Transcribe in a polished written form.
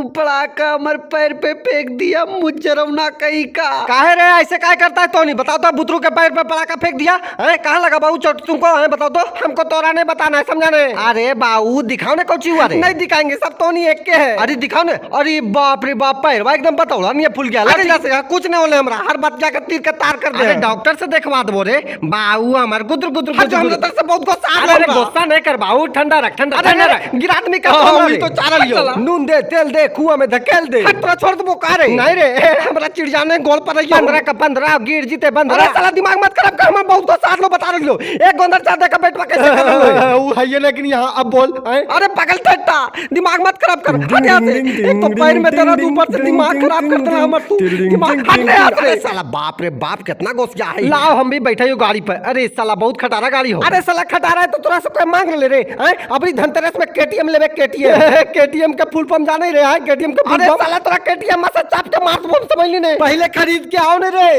पड़ाका हमारे पैर पे फेंक दिया, मुजरवना कहीं का। काहे रे, ऐसे काहे करता है तो नहीं बताओ तो, बुतरू के पैर पे पड़ाका फेंक दिया है? कहाँ लगा बाबू चोट तुमको है, बताओ तो? हमको तोरा नहीं बताना है, समझा नहीं? अरे बाबू दिखाओ ना कौची हुआ रे। नहीं दिखाएंगे, सब तो नहीं एक के है। अरे दिखाओ ना। अरे बाप रे बाप, पैर एकदम बताओ नहीं फूल गया। अरे जैसे कुछ नहीं होले हमरा, हर बात जाकर तीर के तार कर दे। अरे डॉक्टर से देखवा दो रे बाबू, हमार गुदर गुदर गुदर हमरा से बहुत गुस्सा आ रहा है। गुस्सा नहीं कर बाबू, ठंडा रख, ठंडा ठंडा रख। गिरा आदमी का तो चारा लियो, नून दे, तेल दे, कुआं में धकेल दे। हट तोरा छोड़ दबो का रे? नहीं रे, हमरा चिढ़ जाने गोल पर रहियो। 15 का 15 गिर जीते 15। अरे साला दिमाग मत खराब कर, हम बहुत गुस्सा आ बता रही हो। एक गोंदर चाह दे का बेटवा कैसे कर रहो? उ है लेकिन यहाँ अब बोल। अरे पागल ठट्टा, दिमाग मत खराब कर, हट यहाँ से। एक तो पैर में दर्द, ऊपर से दिमाग खराब कर देना हमर तू, दिमाग हट यहाँ से। साला बाप रे बाप कितना गुस्सा है। लाओ हम भी बैठे हो गाड़ी पर। अरे साला बहुत खटारा गाड़ी हो। अरे साला खटारा है तो तोरा से कोई मांग ले रे हैं? अपनी धनतेरस में केटीएम लेबे, केटीएम केटीएम के फुल फॉर्म जाने रे हैं? केटीएम के फुल फॉर्म? साला तोरा केटीएम में से चाप के मार दबो, समझ ली नहीं? पहले खरीद के आओ ने रे।